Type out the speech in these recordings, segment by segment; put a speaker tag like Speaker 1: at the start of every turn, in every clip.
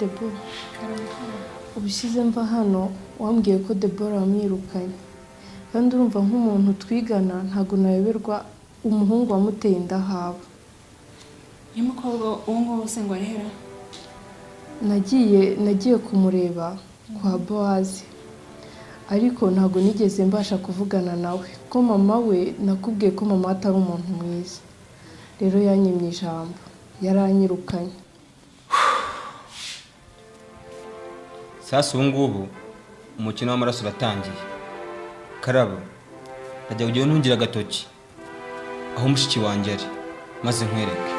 Speaker 1: Debo, ubushize mva hano wambwiye ko Debora wamwirukanye, kandi urumva nk'umuntu twigana ntabwo nayoberwa umuhungu wamuteye inda ahaba.
Speaker 2: Uyu mukobwa uwo nguwo se ngo arihera?
Speaker 1: Nagiye kumureba kwa Bowazi, ariko ntabwo nigeze mbasha kuvugana nawe ko mama we, nakubwiye ko mama we atari umuntu mwiza, rero yanyimye ijambo, yaranyirukanye.
Speaker 3: Sasa ubu ngubu umukino w'amaraso uratangiye. Karabo, ndajya kujya ntungira agatoki aho mushiki wanjye ari, maze nkwereke.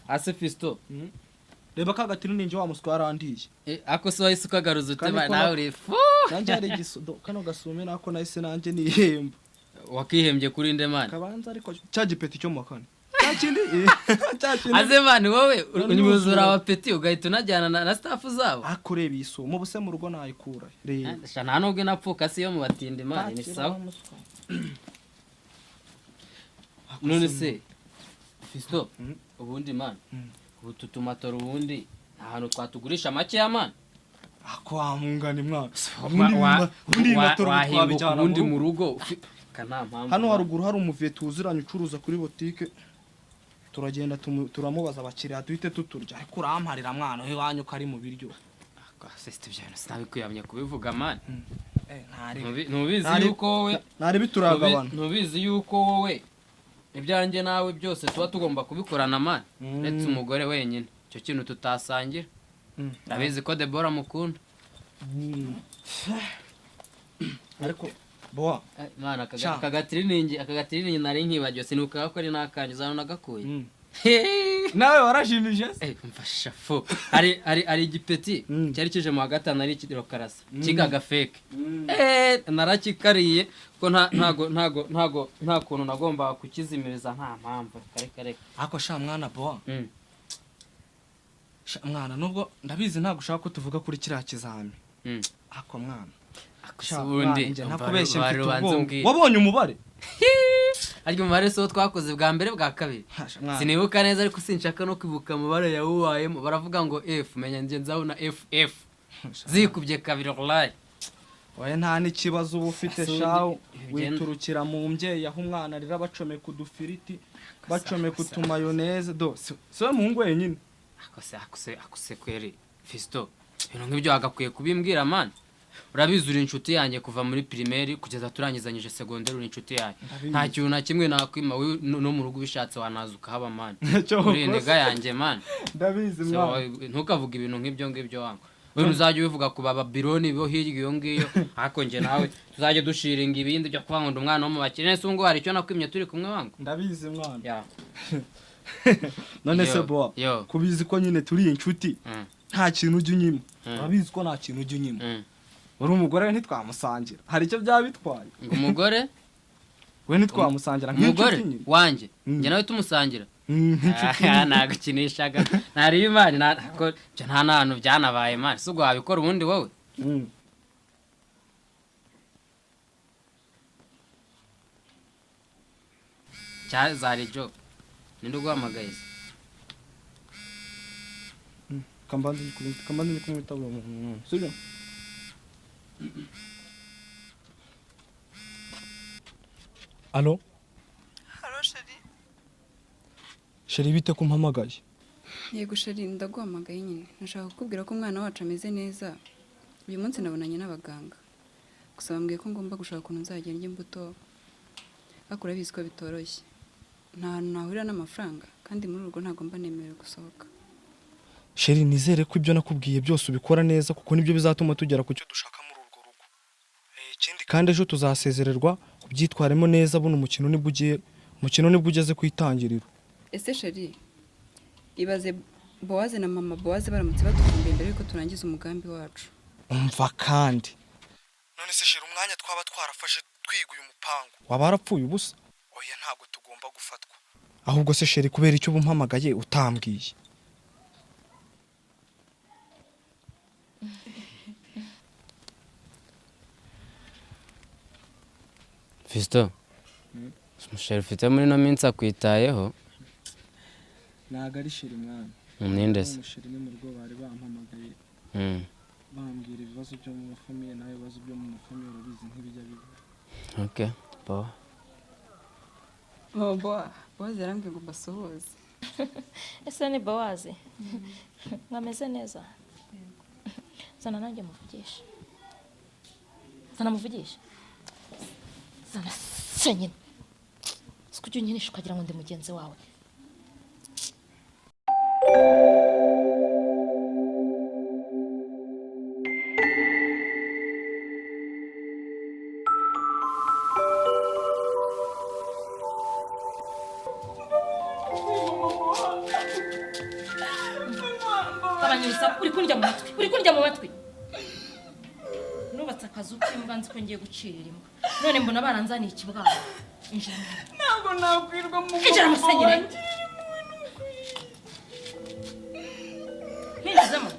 Speaker 4: Ase Fisto.
Speaker 5: Reba ka gatini ninjye wa muswa yarandiye.
Speaker 4: Ako se wahise ukagaruza
Speaker 5: Kandi
Speaker 4: utema
Speaker 5: ko
Speaker 4: nawe uri fu.
Speaker 5: Nanjye hari igisudo kano gasume nako nahise nanjye nihemba.
Speaker 4: Wakihembye kuri nde mani?
Speaker 5: Kabanza ariko cya gipeti cyo mu wa kane. Cya kindi cya kindi.
Speaker 4: Aze mani wowe
Speaker 5: None
Speaker 4: unyuzura
Speaker 5: uzura.
Speaker 4: abapeti ugahita unajyana na staff zabo.
Speaker 5: Ako reba iyi sumo ubuse mu rugo nayikura. Reba.
Speaker 4: Sha nta nubwo inapfuka si yo mu batindi mani ni sawa. None se Fisto, ubundi mani ubu tutumatora ubundi nta hantu twatugurisha makeya mani.
Speaker 5: Ako wamungane mwana. Ubundi matora
Speaker 4: Wahinguka
Speaker 5: twabijyana
Speaker 4: ubundi
Speaker 5: mu
Speaker 4: mu
Speaker 5: rugo.
Speaker 4: rugo ka nta mpamvu.
Speaker 5: Hano haruguru hari umuviye tuziranye ucuruza kuri botike. Turagenda turamubaza abakiriya duhite tuturya, ariko uramparira mwana iwanyu ko ari mu biryo.
Speaker 4: Sisite ibyo bintu sinabikwiyamye kubivuga mani.
Speaker 5: Ntari
Speaker 4: Ntubizi yuko wowe
Speaker 5: ntari bituragabana.
Speaker 4: Ntubizi yuko wowe ibyanjye nawe byose tuba tugomba kubikorana mani, uretse umugore wenyine icyo kintu tutasangira. Ndabizi ko Debora mukunda.
Speaker 5: Ariko boa
Speaker 4: Mwana
Speaker 5: Sha.
Speaker 4: aka gatiriningi nari nkibagiwe, sinibuka ko ari n'akanyu uzana nagakuye.
Speaker 5: Nawe warashimije se?
Speaker 4: Mfasha fu. Hari igipeti cyari kije mu wa gatanu ari ikidiro karasa kigaga fake. Narakikariye ko nta ntago ntago ntago nta kuntu nagombaga kukizimiriza nta mpamvu. Kare kare.
Speaker 5: Ako sha mwana boa. Sha mwana nubwo ndabizi ntabwo ushaka ko tuvuga kuri kiriya kizami. Ako mwana.
Speaker 4: Ako
Speaker 5: Sha,
Speaker 4: se ubundi
Speaker 5: mwana, njye ntakubeshye
Speaker 4: umva
Speaker 5: mfite
Speaker 4: rubanza
Speaker 5: ubwoba.
Speaker 4: umbwire.
Speaker 5: Wabonye umubare?
Speaker 4: Ariko umubare si wo twakoze bwa mbere bwa kabiri.
Speaker 5: Hasha, mwana.
Speaker 4: Sinibuka neza ariko sinshaka no kwibuka amabara yawubayemo. Baravuga ngo F, menya njye nzabona F F. Zikubye kabiri wallahi.
Speaker 5: Oya nta n'ikibazo uba ufite
Speaker 4: Asundi,
Speaker 5: shawu,
Speaker 4: ibigenda.
Speaker 5: witurukira mu mbyeyi aho umwana arira bacomeka udufiriti, bacomeka utumayoneze, do si we muhungu wenyine.
Speaker 4: Akose akose akose kweri Fisto, ibintu nk'ibyo wagakwiye kubimbwira man. Urabizi uri inshuti yanjye kuva muri primaire kugeza turangizanyije secondaire, uri inshuti yanjye. Nta kintu na kimwe nakwima, wowe no mu rugo ubishatse wanaza ukahaba man.
Speaker 5: Cyo
Speaker 4: Uri indega yanjye man.
Speaker 5: Ndabizi
Speaker 4: So,
Speaker 5: mwana.
Speaker 4: ntukavuge ibintu nk'ibyo ngibyo wangu. Wewe uzajya ubivuga ku Bababironi bo hirya iyo ngiyo, ariko njye nawe tuzajya dushiringa ibindi byo kuvuga ngo ndi umwana wo mu bakire. Ese ubwo hari icyo nakwimye turi kumwe wangu?
Speaker 5: Ndabizi mwana.
Speaker 4: Ya.
Speaker 5: None se
Speaker 4: Yo,
Speaker 5: boa,
Speaker 4: yo.
Speaker 5: kubizi ko nyine turi inshuti, nta kintu ujya unyima. Urabizi ko nta kintu ujya unyima. Uri umugore we ntitwamusangira. Hari icyo byaba bitwaye?
Speaker 4: Ngo umugore?
Speaker 5: We ntitwamusangira
Speaker 4: Umugore
Speaker 5: nk'inshuti nyine.
Speaker 4: wanjye? Njye nawe tumusangira?
Speaker 5: Nk'inshuti
Speaker 4: Ah,
Speaker 5: nyine.
Speaker 4: nagukinishaga. Ntari imana, ko ibyo nta n'ahantu byanabaye mani. Si ubwo wabikora ubundi wowe? Cya zari joke. Ninde uguhamagaye se?
Speaker 5: Kambanze nyikubita, kambanze nyikubita uwo muntu. Sibyo? Allo?
Speaker 6: Allo chérie.
Speaker 5: Chérie bite ko umpamagaye?
Speaker 6: Yego chérie, ndaguhamagaye nyine. Nashaka kukubwira ko umwana wacu ameze neza. Uyu munsi nabonanye n'abaganga. Gusa bambwiye ko ngomba gushaka ukuntu nzajya ndya imbuto. Ariko urabizi ko bitoroshye. Nta hantu nahurira n'amafaranga kandi muri urwo ntabwo mba nemerewe gusohoka.
Speaker 5: Chérie nizere ko ibyo nakubwiye byose ubikora neza kuko nibyo bizatuma tugera ku cyo dushaka muri urwo rugo. Ikindi kandi ejo tuzasezererwa ubyitwaremo neza, buno umukino nibwo ugiye, umukino nibwo ugeze ku itangiriro.
Speaker 6: Ese chérie, ibaze Bowaze na mama Bowaze baramutse batuvumbuye mbere yuko turangiza umugambi wacu.
Speaker 5: Umva kandi. None se chérie umwanya twaba twarafashe twiga uyu mupango waba warapfuye ubusa? Oya ntabwo tugomba gufatwa. Ahubwo se chérie kubera icyo umpamagaye utambwiye?
Speaker 4: Fiston, umusheri ufite muri ino minsi akwitayeho.
Speaker 5: Ntabwo ari sheri mwana.
Speaker 4: Ninde se?
Speaker 5: Umusheri ni mu rugo, bari bampamagaye, bambwira ibibazo byo mu mafamiye, nawe ibibazo byo mu mafamiye urabizi ntibijya bibura.
Speaker 4: Okay, bo.
Speaker 6: Mama Bowa, Bowazi yarambwiye ngo mbasuhuze.
Speaker 7: Ese ni Bowazi? Mwameze neza? Zana nanjye muvugishe. Zana muvugishe. Zana se nyine. Siko ujya unkinisha ukagira ngo ndi mugenzi wawe. Gabanya urusaku, uri kundya mu matwi, uri kundya mu matwi. Nubatse akazu k'imbwa nzi ko ngiye gucirira imbwa. None mbona baranzaniye ikibwana. Injira mu
Speaker 2: Ntabwo nakwirwa mu
Speaker 7: Injira mu senyeri. Nkwinjizemo.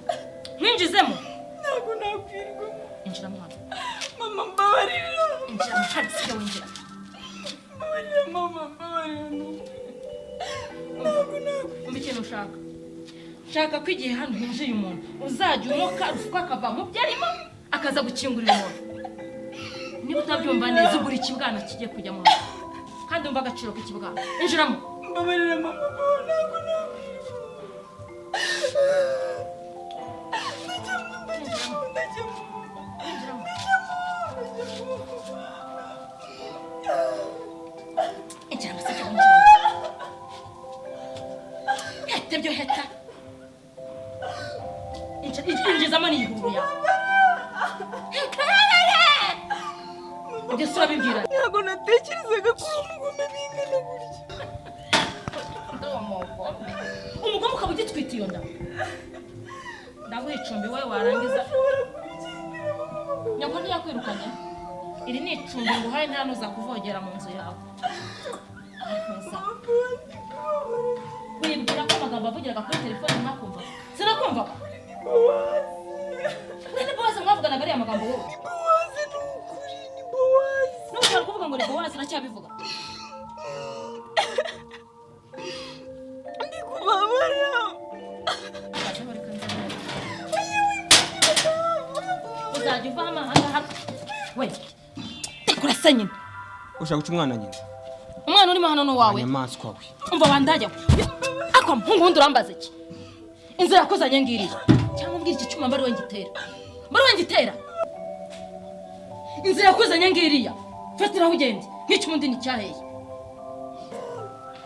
Speaker 7: Nkwinjizemo.
Speaker 2: Ntabwo nakwirwa.
Speaker 7: Injira mu hano.
Speaker 2: Mama mbabarira.
Speaker 7: Injira mu hano, sibyo winjira.
Speaker 2: Mbabarira mama, mbabarira nukuri. Ntabwo nakwirwa.
Speaker 7: Umva ikintu ushaka. Nshaka ko igihe hano hinjiye umuntu uzajya umoka ruswa akava mu byo arimo akaza gukingurira umuntu. Niba utabyumva neza ugura ikibwana kigiye kujya mu nzu. Kandi umva agaciro k'ikibwana. Injiramo.
Speaker 2: Mbabarira mama, ntabwo nakwirwa. Ndajyamo, ndajyamo, ndajyamo.
Speaker 7: Injiramo.
Speaker 2: Ndajyamo,
Speaker 7: Injiramo sibyo winjiramo. Heta ibyo heta. Injizamo n'iyihuru yawe. Ibyo si urabibwira.
Speaker 2: Ntabwo natekerezaga ko uri umugome bingana gutya.
Speaker 7: Ndi umugome. Umugome ukaba ugitwite iyo nda. Ndaguha icumbi wowe warangiza. Nyoko ntiyakwirukanye. Iri ni icumbi nguhaye, nta nuza kuvogera mu nzu yawe. Ntuza. Wibwira ko amagambo avugiraga kuri telefone ntakumvaga? Sinakumvaga. Ni Bowazi mwavuganaga ariya magambo wowe?
Speaker 2: Ni Bowazi ni ukuri, ni Bowazi.
Speaker 7: N'ubu ushobora kuvuga ngo ni Bowazi uracyabivuga.
Speaker 2: Ndi kubabara.
Speaker 7: Uzajya uva ahangaha. We, rekura se nyine.
Speaker 3: Ushaka guca umwana nyina?
Speaker 7: Umwana urimo hano ni uwawe.
Speaker 3: Inyamaswa we.
Speaker 7: Umva wandajya we. Ako mpungu wundi urambaza iki? Inzira yakuzanye ngiriya. Cyangwa umbwira iki cyuma mbari we ngitera. Mbari we ngitera. Inzira yakuzanye ngiriya. Fatiraho ugende. Nk'icyo ubundi ni icyaheye.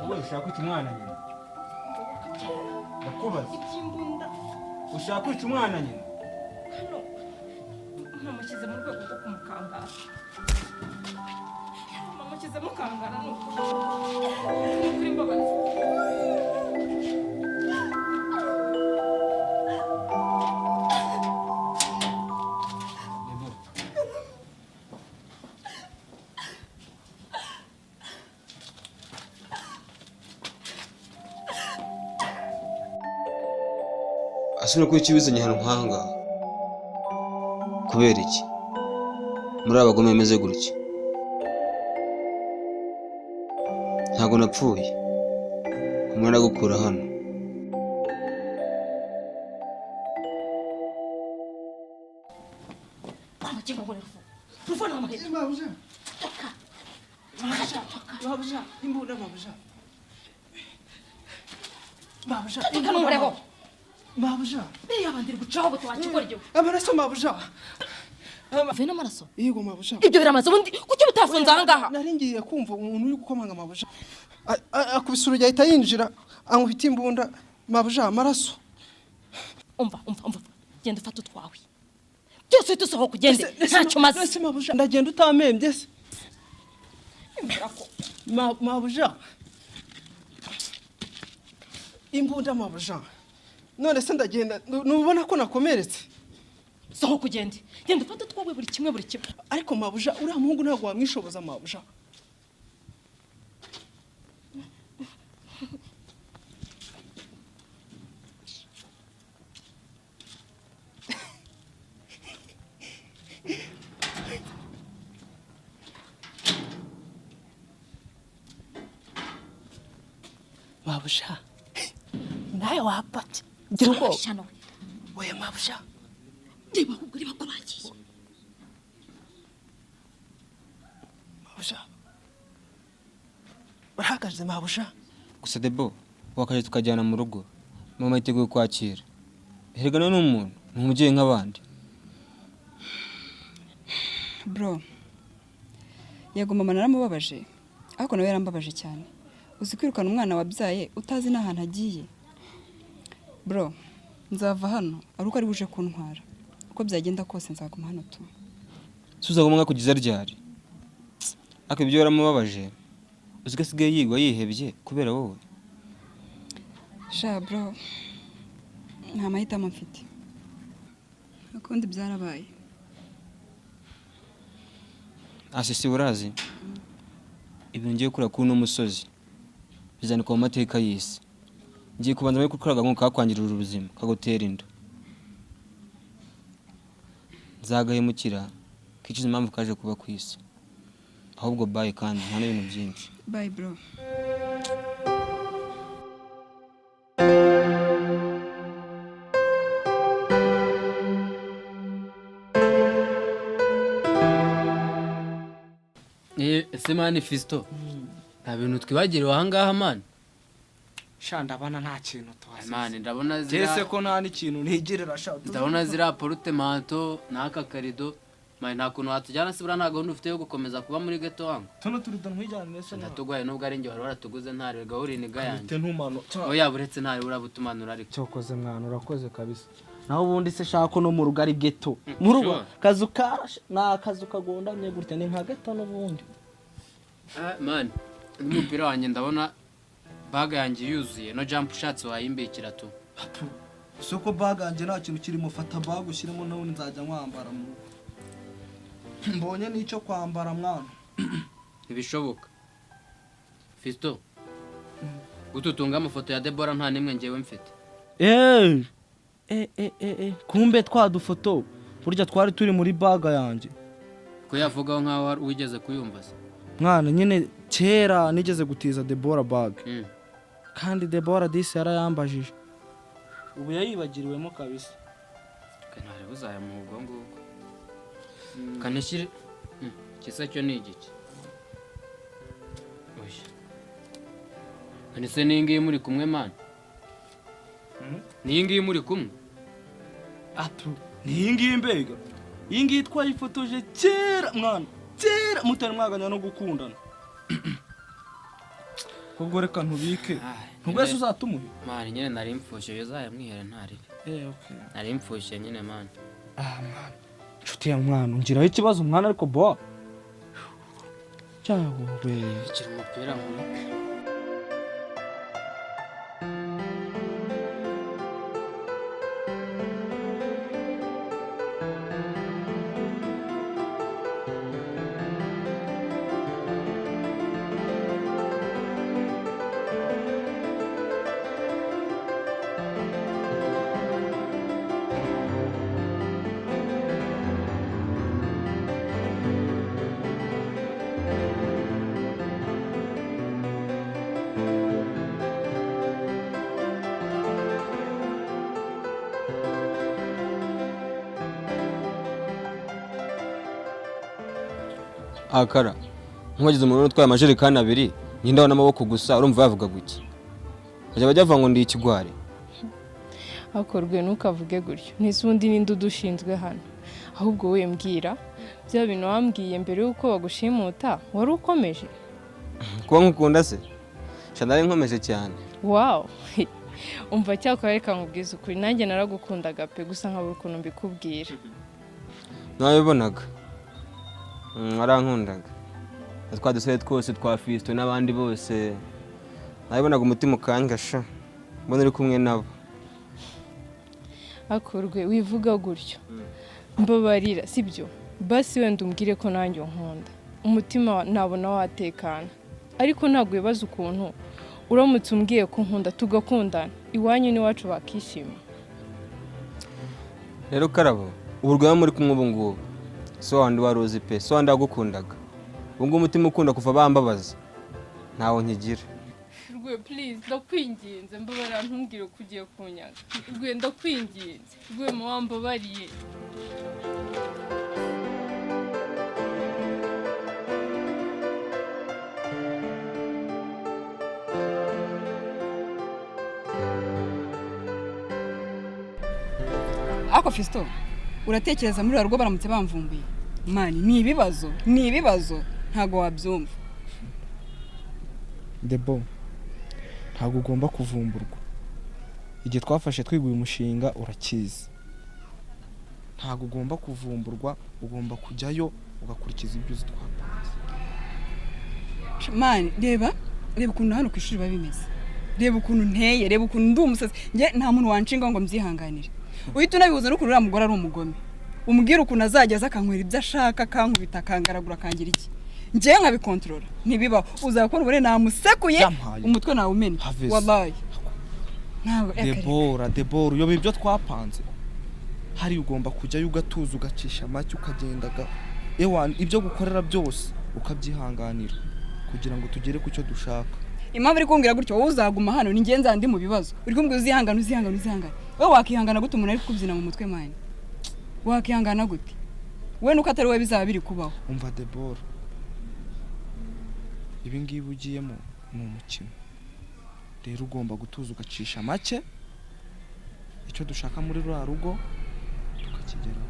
Speaker 3: Wowe ushaka kwica umwana nyina? Ndakubaza.
Speaker 7: Iby'imbunda.
Speaker 3: Ushaka kwica umwana nyina?
Speaker 7: Hano namushyize mu rwego rwo kumukangara. Namushyize mukangara ni ukuri. Ni ukuri mbabazi.
Speaker 3: Asubira kuba ikibizanye ahantu nk'ahangaha. Kubera iki? Muri aba bagome bameze gutya. Ntabwo napfuye. Humura ndagukura hano.
Speaker 8: Mabuja. Mabuja. Mabuja. Imbunda mabuja. Mabuja.
Speaker 7: Reka ntuhoreho.
Speaker 8: Mabuja.
Speaker 7: Biriya bandiri gucaho buto wakikora igihugu.
Speaker 8: Amaraso mabuja.
Speaker 7: Mvuye n'amaraso.
Speaker 8: Yego mabuja.
Speaker 7: Ibyo biramaze ubundi kuki bitafunze aha ngaha?
Speaker 8: Nari ngiye kumva umuntu uri gukomanga mabuja. Akubise urugi ahita yinjira ankubita imbunda mabuja amaraso.
Speaker 7: Umva umva umva. Genda ufate utwawe. Byose uhite usohoka ugende. Ntacyo umaze.
Speaker 8: Ese mabuja ndagenda utamembye se? Mabuja. Imbunda mabuja. None se ndagenda nubona ko nakomeretse.
Speaker 7: Sohoka ugende. Genda ufate utwawe buri kimwe buri kimwe.
Speaker 8: Ariko mabuja uriya muhungu ntabwo wamwishoboza mabuja. Mabuja, nawe wapfapye, gira ubwoba.
Speaker 7: Shyano.
Speaker 8: Oya mabuja.
Speaker 7: Reba ahubwo, reba ko bagiye.
Speaker 8: Mabuja, barahagaze mabuja.
Speaker 3: Gusa Debo, wakaje tukajyana mu rugo, mama yiteguye kwakira. Erega nawe ni umuntu, ni umubyeyi nk'abandi.
Speaker 6: Bro, yego mama naramubabaje, ariko nawe yarambabaje cyane. Uzi kwirukana umwana wabyaye utazi n'ahantu agiye? Bro, nzava hano ari uko ari buje kuntwara. Uko byagenda kose nzaguma hano tu.
Speaker 3: Suzagomba kugeza ryari? Ariko ibyo waramubabaje, uzi ko asigaye yigwa yihebye kubera wowe.
Speaker 6: Sha bro, nta mahitamo mfite, ukundi byarabaye.
Speaker 3: Asisi, urazi ibintu ngiye gukora kuri uno musozi bizandikwa mu mateka y'isi. Ngiye kubanza muri kukuraga ngo kakwangirira ubuzima, kagutera inda, nzagahemukira kicuza impamvu kaje kuba ku isi. Ahubwo bayi, kandi nta n'ibintu byinshi.
Speaker 6: Bye bro.
Speaker 4: Ese man Fiston, nta bintu twibagiriwe ahangaha man?
Speaker 5: Sha, ndabona nta kintu tuhasize.
Speaker 4: Man, ndabona
Speaker 5: Jese
Speaker 4: ziriya
Speaker 5: ko nta n'ikintu ntigirira sha.
Speaker 4: Ndabona ziriya portemanteau n'aka karido. Man, nta kuntu watujyana se? Buriya nta gahunda ufite yo gukomeza kuba muri ghetto wangu?
Speaker 5: Tuno turido ntwijyane se mwana?
Speaker 4: Ndatugwaye, nubwo ari njye wari waratuguze, ntari gahuri iniga yanjye.
Speaker 5: Bite ntumano.
Speaker 4: Oya, buretse, ntari urabutumanura ariko.
Speaker 5: Cyokoze mwana, urakoze kabisa. Naho ubundi se shaka no mu rugo ari ghetto mu rugo. Kazu karashe, ni akazu kagondamye gutya, ni nka ghetto n'ubundi.
Speaker 4: Man, n'umupira wanjye, ndabona bag yanjye yuzuye no jump, ushatse wayimbikira tu.
Speaker 5: Soko bag yanjye nta kintu kirimo. Fata bag ushyiremo, nawe nzajya nkwambara mu rugo. Mbonye n'icyo kwambara mwana.
Speaker 4: Ntibishoboka Fiston, gututunga amafoto ya Debora nta n'imwe ngewe mfite.
Speaker 5: Eh eh eh eh, kumbe twa dufoto burya twari turi muri bag yanjye.
Speaker 4: Ko yavugaho nkaho wari wigeze kuyumva se?
Speaker 5: Mwana, nyine kera nigeze gutiza Debora bag. Kandi Debora disi yarayambajije, ubu yayibagiriwemo kabisa.
Speaker 4: Ntari buzayamuha ubwo ngubwo kanishyire. Kisa cyo ni igiki? Oya, none se n'iyi ngiyi muri kumwe man? N'iyi ngiyi muri kumwe?
Speaker 5: Atu ni iyi ngiyi mbega, iyi ngiyi twayifotoje kera mwana, kera mutari mwaganya no gukundana. Ubwo reka ntubike, ntubwese uzatumuhe.
Speaker 4: Man, nyine nari mfushe, uzayamwihere ntari.
Speaker 5: Eh, okay.
Speaker 4: Nari mfushe nyine man.
Speaker 5: Ah mwana, inshuti ya mwana, ungiraho ikibazo mwana, ariko boa cyawe.
Speaker 4: Ikira umupira nkureke.
Speaker 3: Akara nk'uwagize umuntu utwaye amajerekani abiri n'indaho n'amaboko gusa, urumva yavuga guki? Bajya bavuga ngo ndi ikigwari.
Speaker 1: Hakorwe, ntukavuge gutyo. N'ubundi ninde udushinzwe hano? Ahubwo we mbwira, bya bintu wambwiye mbere y'uko bagushimuta, wari ukomeje?
Speaker 3: Kuba nkukunda se? Sha, nari nkomeje cyane.
Speaker 1: Wow, umva, cyakora reka nkubwize ukuri, nanjye naragukundaga pe, gusa nkabura ukuntu mbikubwira.
Speaker 3: Nabibonaga, warankundaga na twa dusore twose twa Fiston n'abandi bose, nabibonaga umutima ukangasha mbona uri kumwe nabo.
Speaker 1: Akurwe, wivuga gutyo, mbabarira sibyo? Basi wenda umbwire ko nanjye unkunda, umutima nabona watekana. Ariko ntabwo wibaza ukuntu uramutse umbwiye ko unkunda tugakundana, iwanyu n'iwacu bakishima.
Speaker 3: Rero Karabo, ubu rwema muri kumwe ubu ngubu si wa wundi wari uzi pe, si wa wundi wagukundaga. Ubu ngubu umutima ukunda kuva bambabaza ntawo nkigira.
Speaker 1: Rwe, please, ndakwinginze, mbabarira, ntumbwire ko ugiye kunyaga. Rwe, ndakwinginze. Rwema, wambabariye.
Speaker 6: Ako Fisito, uratekereza muri rugo baramutse bamvumbuye? Man, ni ibibazo, ni ibibazo, ntabwo wabyumva.
Speaker 5: Debo, ntabwo ugomba kuvumburwa. Igihe twafashe twiga uyu mushinga urakizi, ntabwo ugomba kuvumburwa, ugomba kujyayo ugakurikiza ibyo uzi twapanze.
Speaker 6: Man, reba, reba ukuntu hano ku ishuri biba bimeze, reba ukuntu nteye, reba ukuntu ndi umusazi. Njye nta muntu wanshinga ngo mbyihanganire. Uhita unabihuza n'ukuntu uriya mugore ari umugome, umbwira ukuntu azajya aza akanywera ibyo ashaka, akankubita, akangaragura, akangira iki, njyewe nkabikontorora, ntibibaho. Uzakora ubone namusekuye.
Speaker 5: Yampaye.
Speaker 6: Umutwe nawumena.
Speaker 5: Haveze.
Speaker 6: Wallahi ntabwo.
Speaker 5: Debora, Debora, uyoba ibyo twapanze hari. Ugomba kujyayo ugatuza, ugacisha make, ukagendaga ewana, ibyo gukorera byose ukabyihanganira kugira ngo tugere ku cyo dushaka.
Speaker 6: Impamvu uri kumbwira gutyo, wowe uzaguma hano, ni njye nzaba ndi mu bibazo. Uri kumbwira uzihangana, uzihangana, uzihangana. Wowe wakihangana gute umuntu ari kukubyina mu mutwe? Man, wakihangana gute we nuko atari wowe bizaba biri kubaho?
Speaker 5: Umva Debora, ibi ngibi ugiyemo ni umukino. Rero ugomba gutuza, ugacisha make, icyo dushaka muri ruriya rugo tukakigeraho.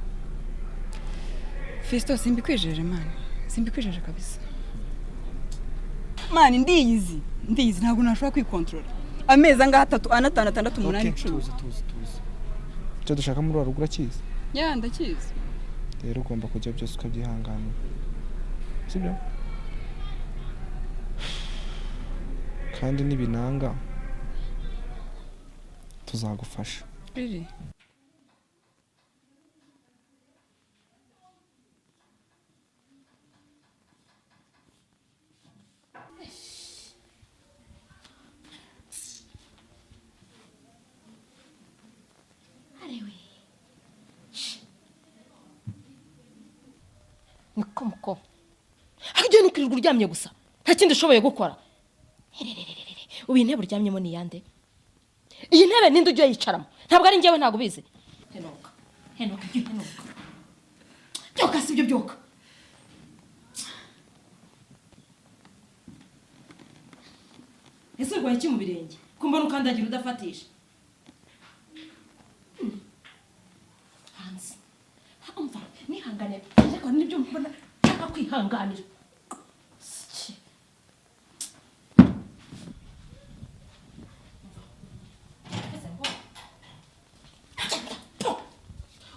Speaker 6: Fisito, simbikwijeje man, simbikwijeje kabisa. Man, ndiyizi, ndiyizi, ntabwo nashobora kwikontorora amezi angahe? 3, 4, 5, 6, 8,
Speaker 5: Okay,
Speaker 6: 10.
Speaker 5: Tuza, tuza, tuza. Icyo dushaka muri ruriya rugo urakizi.
Speaker 6: Yeah, ndakizi.
Speaker 5: Rero ugomba kujya byose ukabyihanganira, sibyo? Kandi nibinanga tuzagufasha.
Speaker 6: Really?
Speaker 7: Arewe, niko muko ariko ujya nukirirwa uryamye gusa, nta kindi ushoboye gukora. Hererererere, ubu iyi ntebe uryamyemo ni iyande? Iyi ntebe ninde ujya yicaramo? Ntabwo ari njyewe, ntabwo ubizi. Henuka, henuka, jya henuka, byuka. Si ibyo, byuka. Ese urwaye iki mu birenge ko mbona ukandagira udafatisha hanze? Umva, nihangane, ariko nibyo mbona nshaka kwihanganira. Siki.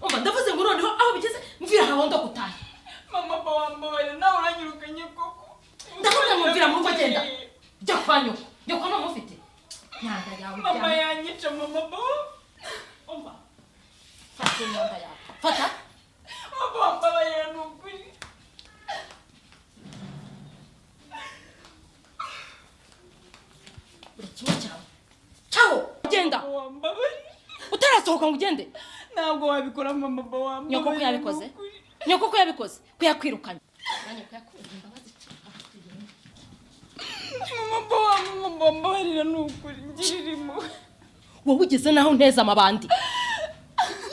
Speaker 7: Umva, ndavuze ngo noneho aho bigeze mvira aho ndagutaye.
Speaker 2: Mama, wambabarira, nawe uranyirukanye koko.
Speaker 7: Ndakubwira ngo mvira mu rugo, genda, jya kwa nyoko. Nyoko ntamufite, myanda yawe.
Speaker 2: Mama
Speaker 7: ujyana.
Speaker 2: yanyica, mama bo.
Speaker 7: Umva, fata imyanda yawe, fata.
Speaker 2: Mama, wambabarira, ni ukuri.
Speaker 7: Buri kimwe cyawe cyaho, genda.
Speaker 2: Wambabarira.
Speaker 7: Utarasohoka ngo ugende.
Speaker 2: Ntabwo wabikora, mama bo, wambabarira.
Speaker 7: Nyoko ko yabikoze?
Speaker 2: Ni ukuri.
Speaker 7: Nyoko ko yabikoze, ko yakwirukanye? Nanjye ko yakwirukanye, imbabazi.
Speaker 2: Mama bo, mama, wambabarira, ni ukuri, ngirira impuhwe.
Speaker 7: Wowe ugeze naho nteza amabandi,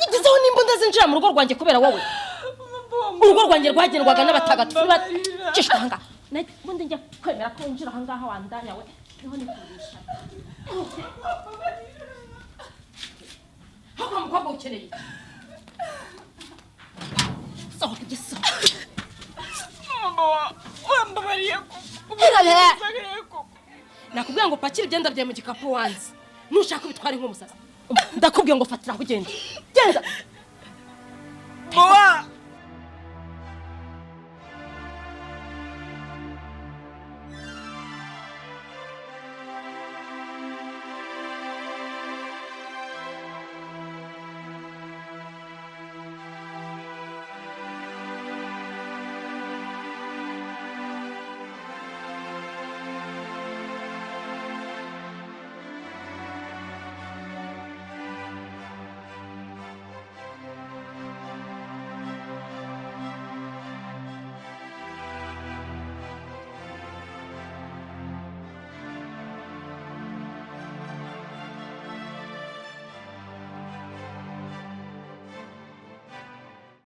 Speaker 7: ugezeho n'imbunda zinjira mu rugo rwanjye kubera wowe. Urugo rwanjye rwagendwaga n'abatagatifu bacishwa ahangaha. Ubundi njya kwemera ko winjira ahangaha wandanya we, niho nikurisha ahubwo. Mukobwa, ukeneye iki? Sohoka igisohoka.
Speaker 2: Mama, wambabariye koko?
Speaker 7: Irare. Nakubwiye ngo pakire ibyenda byawe mu gikapu, wanze. Nushaka ubitware nk'umusazi. Ndakubwiye ngo fatira aho ugende, genda.